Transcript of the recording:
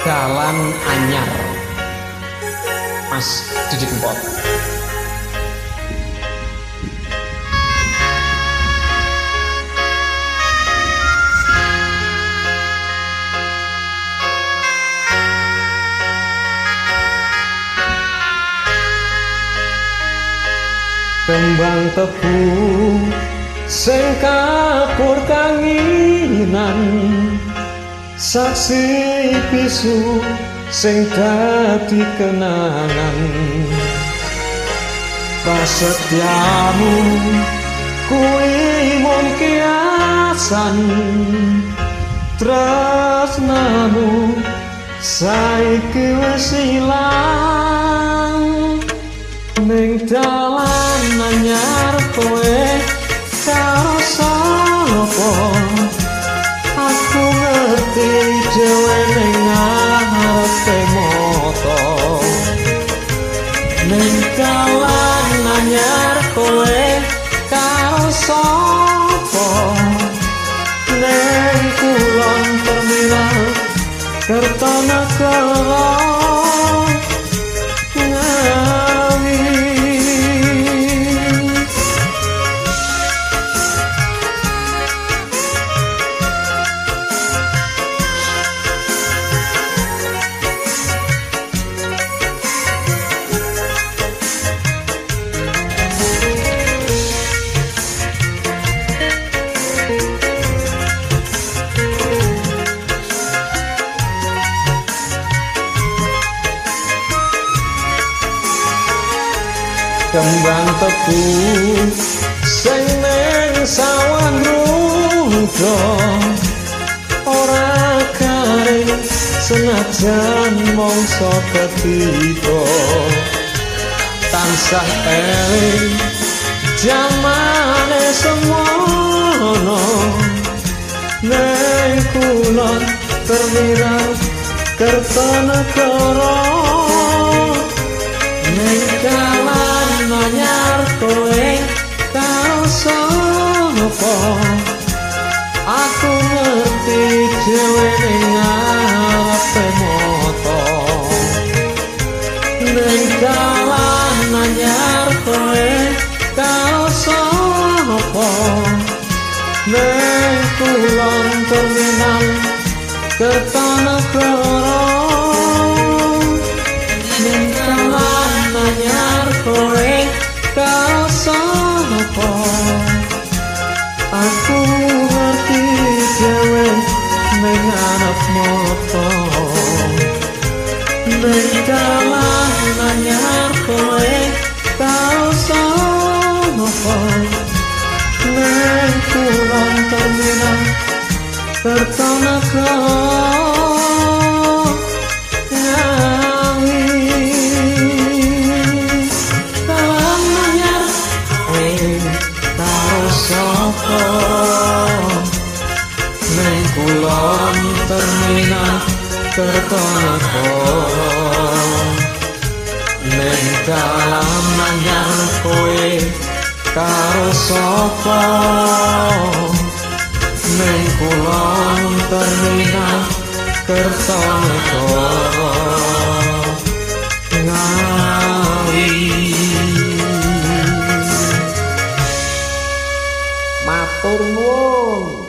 Dalan Anyar, Mas Didi Kempot. Kembang tebu sing kapur kanginan, saksi bisu sing dadi kenangan. Prasetyamu kuwi mung kiasan, tresnamu saiki wis ilang. Ning dalan anyar kowe karo sapa, aku ngerti dhewe ning ngarepe mata. Ning dalan anyar kowe karo sapa, ning kulon terminal Kertonegoro. Kembang tebu sing ning sawah ngrudo ora garing senajan mangsa ketiga, tansah eling jamane semono. Ning kulon terminal Kertonegoro, ning dalan anyar kowe karo sapa, aku ngerti dhewe ning ngarepe mata. Ning dalan anyar kowe karo sapa, ning kulon terminal Kertonegoro. Ning dalan anyar kowe karo sapa, aku ngerti dhewe ning ngarep mata. Ning dalan anyar kowe karo sapa, ning kulon terminal Kertonegoro. Ning kulon terminal Kertonegoro, ning dalan anyar kowe karo sapa, ning kulon terminal Kertonegoro. Ngawi. Matur nuwun.